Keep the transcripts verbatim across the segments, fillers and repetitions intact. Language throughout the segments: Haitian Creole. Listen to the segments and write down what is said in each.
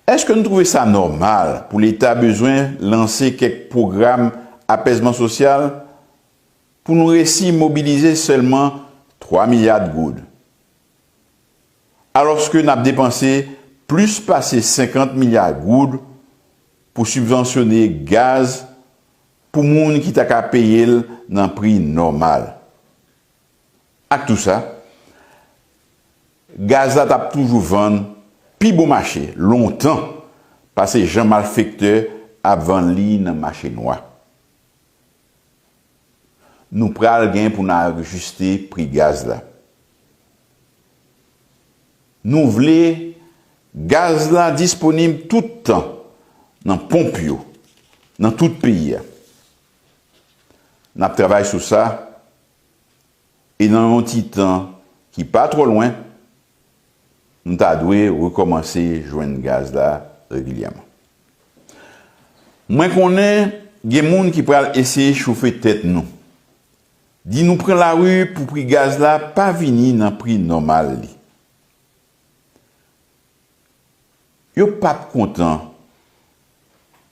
Èske nou twouve sa nòmal pou Leta bezwen lanse kèk pwogram apèzman sosyal pou nou resi mobilize sèlman twa milya goud, alòske n ap depanse plis pase senkant milya goud pou sibvansyone gaz pou moun ki ta ka peye l nan pri nòmal? Ak tou sa, gaz la t ap toujou vann pi bon mache lontan pase jan malfektè ap vann li nan mache nwa. Nou pral gen pou n ajiste pri gaz la. Nou vle gaz la disponib tout tan nan ponp yo, nan tout peyi a. N ap travay sou sa, e nan yon ti tan ki pa twò lwen, nou ta dwe rekòmanse jwenn gaz la regilyèman. Mwen konnen gen moun ki pral eseye chofe tèt nou, di nou pran lari pou pri gaz la pa vini nan pri nòmal li. Yo p ap kontan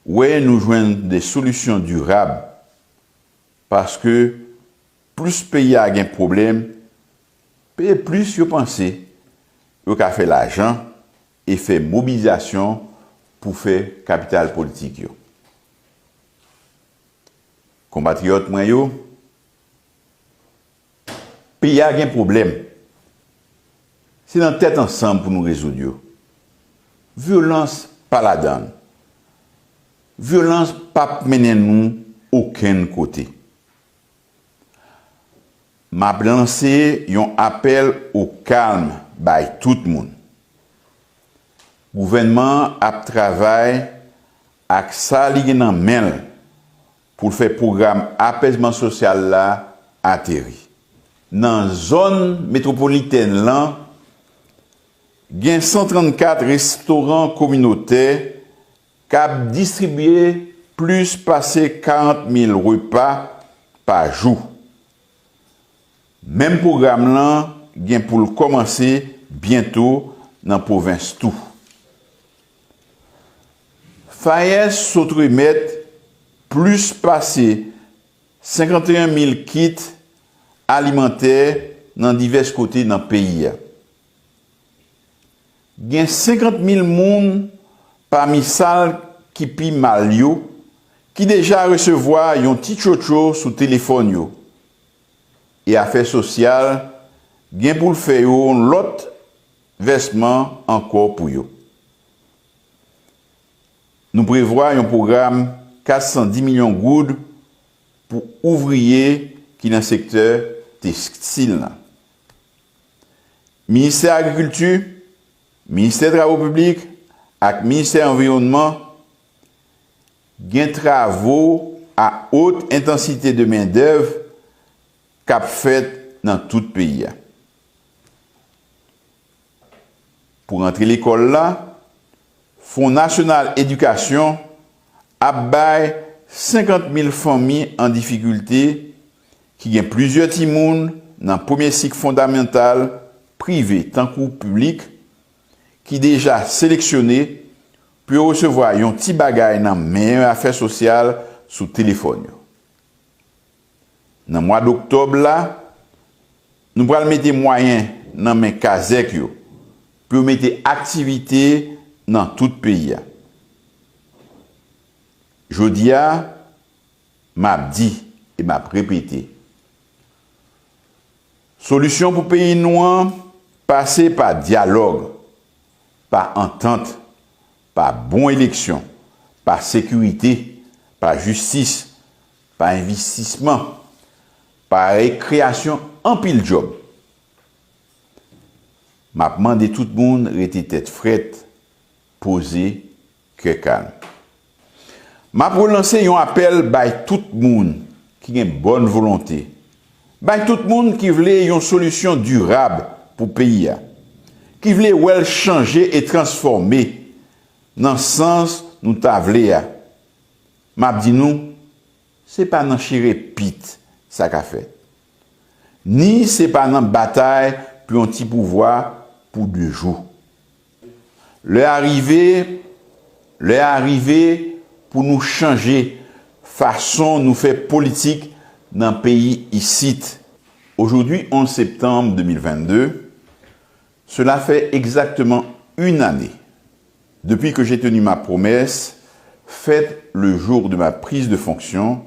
wè nou jwenn de solisyon dirab, paske plis peyi a gen pwoblèm, e plis yo panse yo ka fè lajan e fè mobilizasyon pou fè kapital politik yo. Konpatriyòt mwen yo, peyi a gen pwoblèm. Se nan tèt ansanm pou nou rezoud yo. Vyolans pa ladan l. Vyolans p ap mennen nou okenn kote. M ap lanse yon apèl o kalm bay tout moun. Gouvènman an ap travay ak sa li gen nan men l pou l fè pwogram apèzman sosyal la ateri. Nan zòn metwopolitèn lan, gen san trannkat restoran kominotè k ap distribye plis pase karant mil repa pa jou. Menm pwogram lan gen pou l kòmanse byento nan pwovens tou. Fayès sot remèt plis pase senkanteyen mil kit alimantè nan divès kote nan peyi a. Gen senkant mil moun pami sal ki pi mal yo ki deja resevwa yon ti tchotcho sou telefòn yo, e Afè Sosyal gen pou l fè yo yon lòt vèsman ankò pou yo. Nou prevwa yon pwogram kat san dis milyon goud pou ouvriye ki nan sektè tekstil la. Ministè Agrikilti, Ministè Travo Piblik ak Ministè Anviwònman gen travo a haute intensité de main-d'œuvre k ap fèt nan tout peyi a. Pou rantre lekòl la, Fon Nasyonal Edikasyon ap bay senkant mil fanmi an difikilte ki gen plizyè timoun nan premye sik fondamantal prive tankou piblik ki deja seleksyone pou yo resevwa yon ti bagay nan men Afè Sosyal sou telefòn yo. Nan mwa doktòb la, nou pral mete mwayen nan men kazèk yo pou yo mete aktivite nan tout peyi a. Jodi a, m ap di e m ap repete, solisyon pou peyi nou an pase pa dyalòg, pa antant, pa bon eleksyon, pa sekirite, pa jistis, pa envestisman, pa kreyasyon anpil djòb. M ap mande tout moun rete tèt frèt, poze, kè kalm. M ap relanse yon apèl bay tout moun ki gen bòn volonte, bay tout moun ki vle yon solisyon dirab pou peyi a, ki vle wè l chanje e transfòme nan sans nou ta vle a. M ap di nou, se pa nan chire pit sa ka fèt, ni se pa nan batay pou yon ti pouvwa pou de jou. Lè a rive Lè a rive pou nou chanje fason nou fè politik nan peyi isit. Aujourd'hui, onze septembre deux mille vingt-deux, cela fait exactement une année depuis que j'ai tenu ma promesse, faite le jour de ma prise de fonction,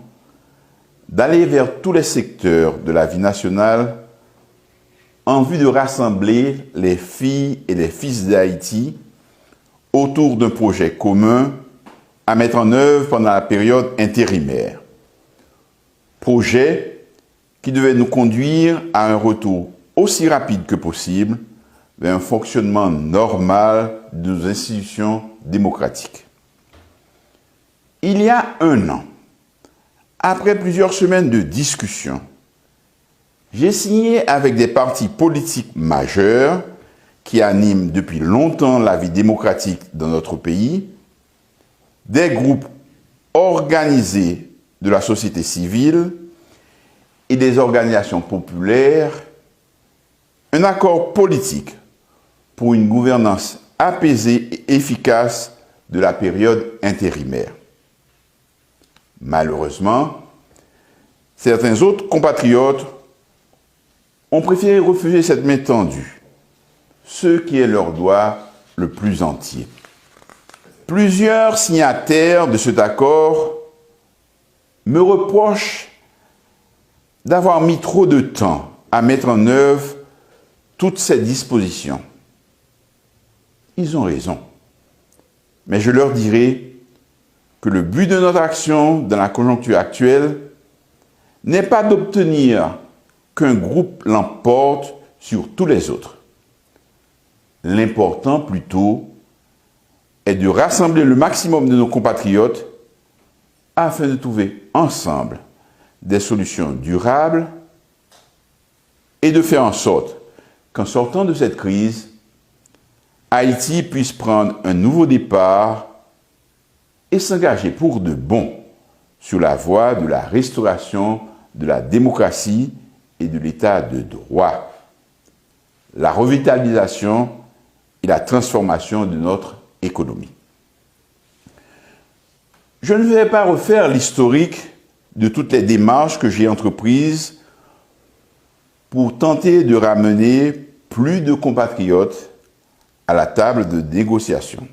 d'aller vers tous les secteurs de la vie nationale en vue de rassembler les filles et les fils d'Haïti autour d'un projet commun à mettre en œuvre pendant la période intérimaire. Projet qui devait nous conduire à un retour aussi rapide que possible vers un fonctionnement normal de nos institutions démocratiques. Il y a un an, après plusieurs semaines de discussions, j'ai signé avec des partis politiques majeurs qui animent depuis longtemps la vie démocratique dans notre pays, des groupes organisés de la société civile et des organisations populaires, un accord politique pour une gouvernance apaisée et efficace de la période intérimaire. Malheureusement, certains autres compatriotes ont préféré refuser cette main tendue, ce qui est leur droit le plus entier. Plusieurs signataires de cet accord me reprochent d'avoir mis trop de temps à mettre en œuvre toutes ces dispositions. Ils ont raison. Mais je leur dirai que le but de notre action dans la conjoncture actuelle n'est pas d'obtenir qu'un groupe l'emporte sur tous les autres. L'important plutôt est de rassembler le maximum de nos compatriotes afin de trouver ensemble des solutions durables et de faire en sorte qu'en sortant de cette crise, Haïti puisse prendre un nouveau départ et s'engager pour de bon sur la voie de la restauration de la démocratie et de l'état de droit, la revitalisation et la transformation de notre économie. Je ne vais pas refaire l'historique de toutes les démarches que j'ai entreprises pour tenter de ramener plus de compatriotes à la table de négociation.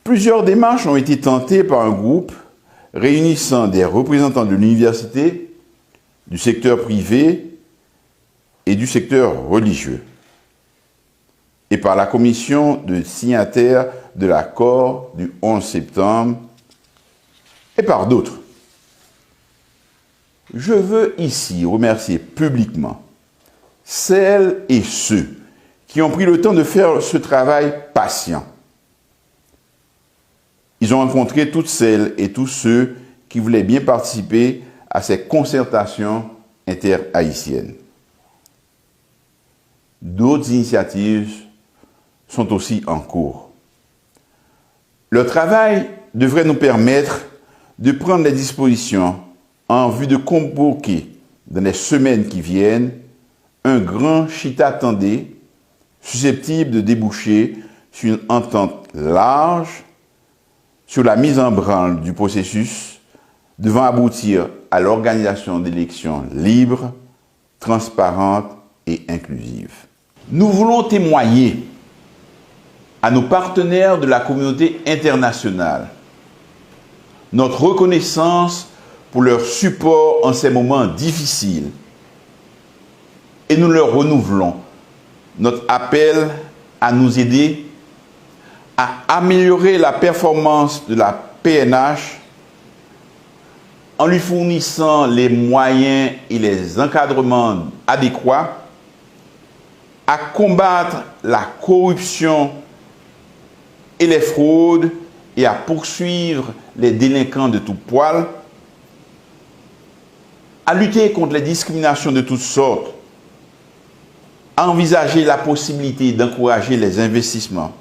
Plusieurs démarches ont été tentées par un groupe réunissant des représentants de l'université, du secteur privé et du secteur religieux, et par la commission de signataires de l'accord du onze septembre, et par d'autres. Je veux ici remercier publiquement celles et ceux qui ont pris le temps de faire ce travail patient. Ils ont rencontré toutes celles et tous ceux qui voulaient bien participer à ces concertations interhaïtiennes. D'autres initiatives sont aussi en cours. Leur travail devrait nous permettre de prendre les dispositions en vue de convoquer dans les semaines qui viennent un grand chita-tande susceptible de déboucher sur une entente large sur la mise en branle du processus devant aboutir à l'organisation d'élections libres, transparentes et inclusives. Nous voulons témoigner à nos partenaires de la communauté internationale notre reconnaissance pour leur support en ces moments difficiles et nous leur renouvelons notre appel à nous aider à améliorer la performance de la P N H en lui fournissant les moyens et les encadrements adéquats, à combattre la corruption et les fraudes et à poursuivre les délinquants de tout poil, à lutter contre les discriminations de toutes sortes, à envisager la possibilité d'encourager les investissements,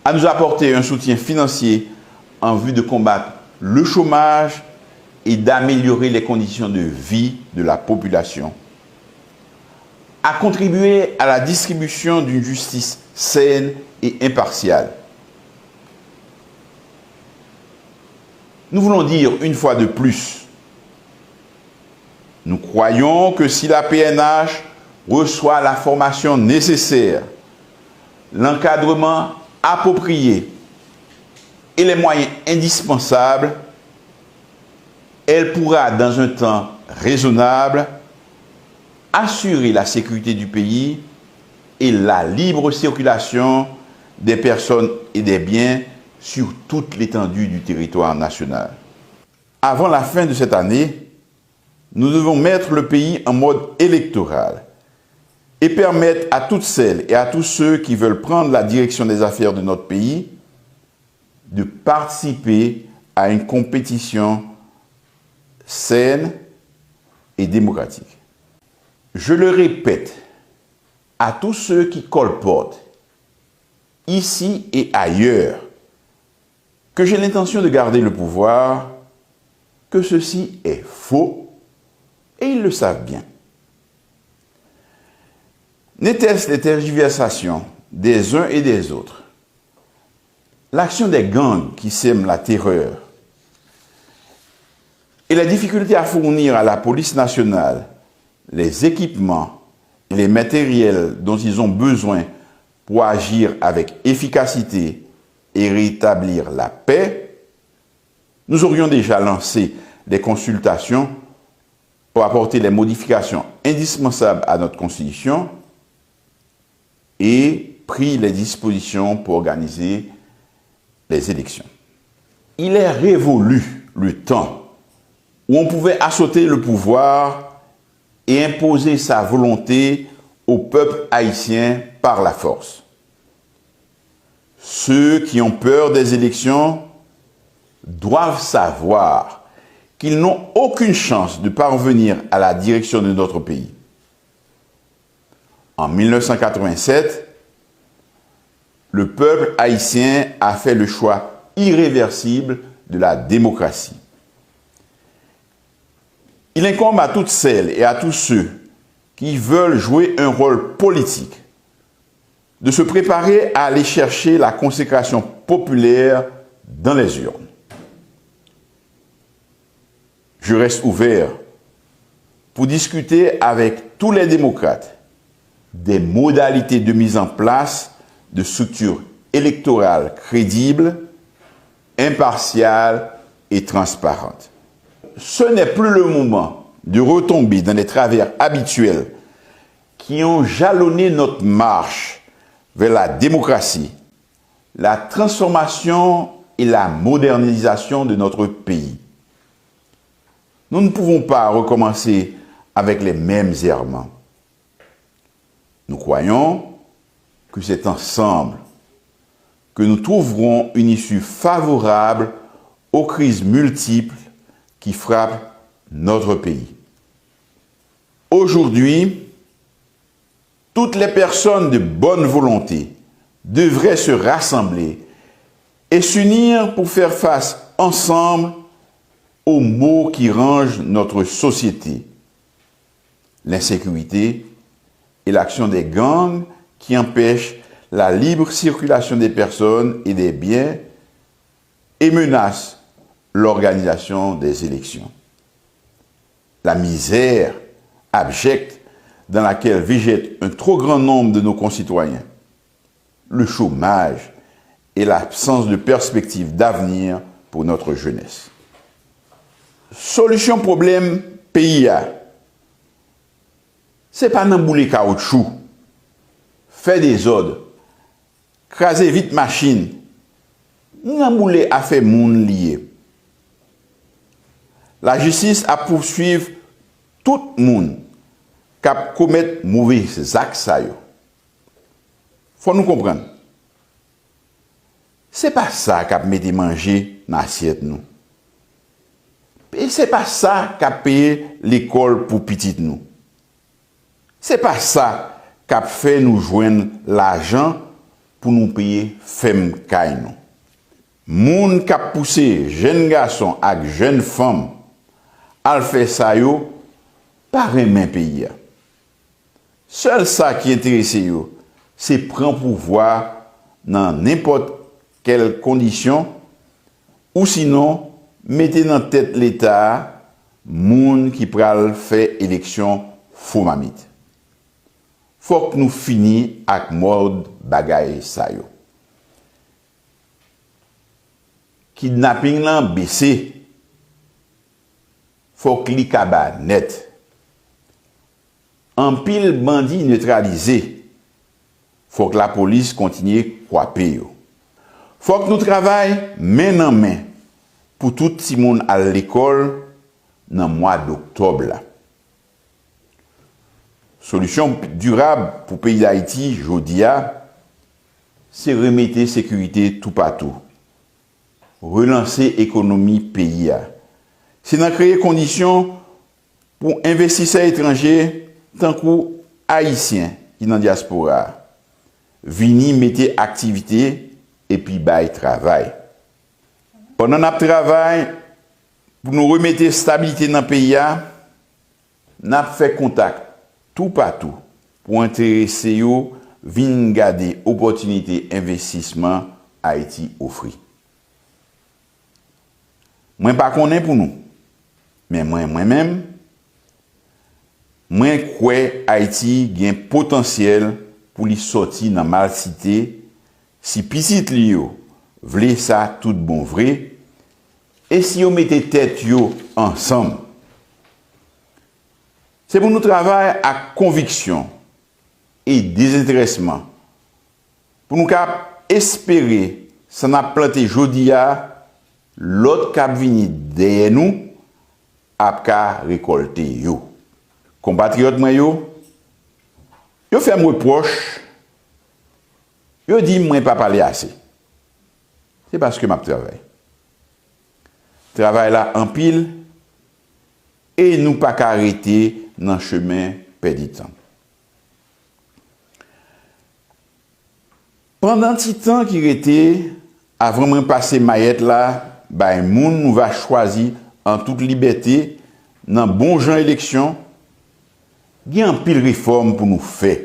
à nous apporter un soutien financier en vue de combattre le chômage et d'améliorer les conditions de vie de la population, a contribué à la distribution d'une justice saine et impartiale. Nous voulons dire une fois de plus, nous croyons que si la P N H reçoit la formation nécessaire, l'encadrement approprié et les moyens indispensables, elle pourra, dans un temps raisonnable, assurer la sécurité du pays et la libre circulation des personnes et des biens sur toute l'étendue du territoire national. Avant la fin de cette année, nous devons mettre le pays en mode électoral et permettre à toutes celles et à tous ceux qui veulent prendre la direction des affaires de notre pays de participer à une compétition saine et démocratique. Je le répète à tous ceux qui colportent, ici et ailleurs, que j'ai l'intention de garder le pouvoir, que ceci est faux, et ils le savent bien. N'était-ce les tergiversations des uns et des autres, l'action des gangs qui sèment la terreur et les difficultés à fournir à la police nationale les équipements et les matériels dont ils ont besoin pour agir avec efficacité et rétablir la paix, nous aurions déjà lancé des consultations pour apporter les modifications indispensables à notre Constitution et pris les dispositions pour organiser les élections. Il est révolu le temps où on pouvait assauter le pouvoir et imposer sa volonté au peuple haïtien par la force. Ceux qui ont peur des élections doivent savoir qu'ils n'ont aucune chance de parvenir à la direction de notre pays. En mille neuf cent quatre-vingt-sept, le peuple haïtien a fait le choix irréversible de la démocratie. Il incombe à toutes celles et à tous ceux qui veulent jouer un rôle politique de se préparer à aller chercher la consécration populaire dans les urnes. Je reste ouvert pour discuter avec tous les démocrates des modalités de mise en place de structures électorales crédibles, impartiales et transparentes. Ce n'est plus le moment de retomber dans les travers habituels qui ont jalonné notre marche vers la démocratie, la transformation et la modernisation de notre pays. Nous ne pouvons pas recommencer avec les mêmes errements. Nous croyons que c'est ensemble que nous trouverons une issue favorable aux crises multiples qui frappent notre pays. Aujourd'hui, toutes les personnes de bonne volonté devraient se rassembler et s'unir pour faire face ensemble aux maux qui rongent notre société, l'insécurité et l'action des gangs qui empêchent la libre circulation des personnes et des biens et menacent l'organisation des élections. La misère abjecte dans laquelle végète un trop grand nombre de nos concitoyens, le chômage et l'absence de perspective d'avenir pour notre jeunesse. Solisyon pwoblèm peyi a, se pa nan boule kawoutchou, fè dezòd, kraze vit machin, ni nan boule afè moun li ye. Lajistis ap pouswiv tout moun k ap komèt move zak sa yo. Fò nou konprann, se pa sa k ap mete manje nan asyèt nou. E se pa sa k ap peye lekòl pou pitit nou. Se pa sa k ap fè nou jwenn lajan pou nou peye fèm kay nou. Moun k ap pouse jèn gason ak jèn fanm al fè sa yo pa renmen peyi a. Sèl sa ki enterese yo, se pran pouvwa nan nenpòt kèl kondisyon, ou sinon mete nan tèt Leta a moun ki pral fè eleksyon fo mamit. Fòk nou fini ak mòd bagay sa yo. Kidnaping lan bese. Fòk li kaba nèt. Anpil bandi netralize. Fòk lapolis kontinye kwape yo. Fòk nou travay men nan men pou tout timoun al lekòl nan mwa doktòb la. Solisyon dirab pou peyi Dayiti jodi a, se remete sekirite toupatou, relanse ekonomi peyi a. Se nan kreye kondisyon pou envestisè etranje, tankou Ayisyen ki nan dyaspora a, vini mete aktivite epi bay travay. Pandan n ap travay pou nou remete estabilite nan peyi a, n ap fè kontak toupatou pou enterese yo vin gade opòtinite envestisman Ayiti ofri. Mwen pa konnen pou nou, men mwen, mwen menm, mwen kwè Ayiti gen potansyèl pou li sòti nan malsite si pitit li yo vle sa tout bon vre, e si yo mete tèt yo ansanm. Se pou nou travay ak konviksyon e dezenterèsman pou nou ka espere sa n ap plante jodi a, lòt k ap vini dèyè nou ap ka rekòlte yo. Konpatriyòt mwen yo, yo fè m repwòch, yo di m mwen pa pale ase. Se paske m ap travay. Travay la anpil e nou pa ka rete nan chemen pèdi tan. Pandan ti tan ki rete avan mwen pase mayèt la bay moun nou va chwazi an tout libète nan bon jan eleksyon, gen anpil refòm pou nou fè.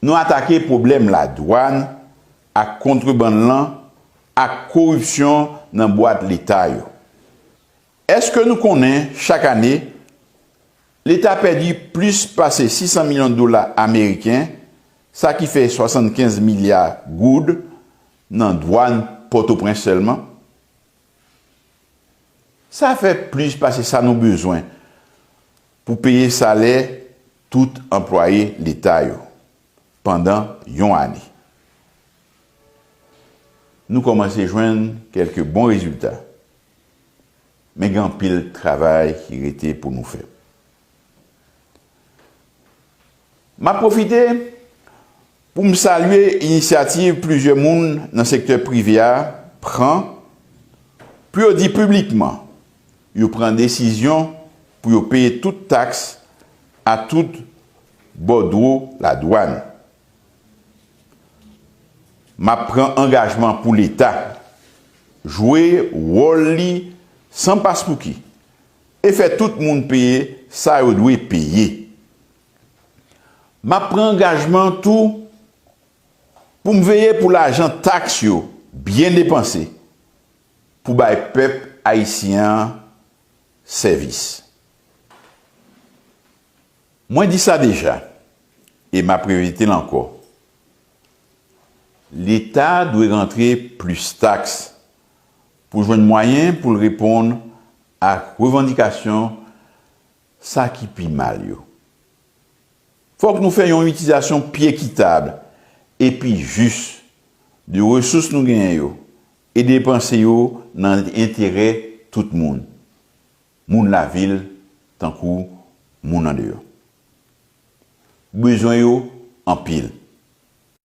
Nou atake pwoblèm ladwàn ak kontrebann lan ak koripsyon nan bwat Leta yo. Èske nou konnen chak ane, Leta pèdi plis pase sis san milyon dola ameriken, sa ki fè swasannkenz milya goud, nan dwàn Pòtoprens sèlman? Sa fè plis pase sa nou bezwen pou peye salè tout anplwaye Leta yo pandan yon ane. Nou kòmanse jwenn kèlke bon rezilta, men gen anpil travay ki rete pou nou fè. M ap pwofite pou m salye inisyativ plizyè moun nan sektè prive a pran pou yo di piblikman yo pran desizyon pou yo peye tout taks a tout bòdwo ladwàn. M ap pran angajman pou Leta jwe wòl li san paspouki e fè tout moun peye sa yo dwe peye. M ap pran angajman tou pou m veye pou lajan taks yo byen depanse pou bay pèp ayisyen an sèvis. Mwen di sa deja e m ap repete l ankò. Leta dwe rantre plis taks pou jwenn mwayen pou l reponn ak revandikasyon sa ki pi mal yo. Fòk nou fè yon itilizasyon pi ekitab epi jis de resous nou genyen yo e depanse yo nan enterè tout moun, moun lavil tankou moun andeyò. Bezwen yo anpil.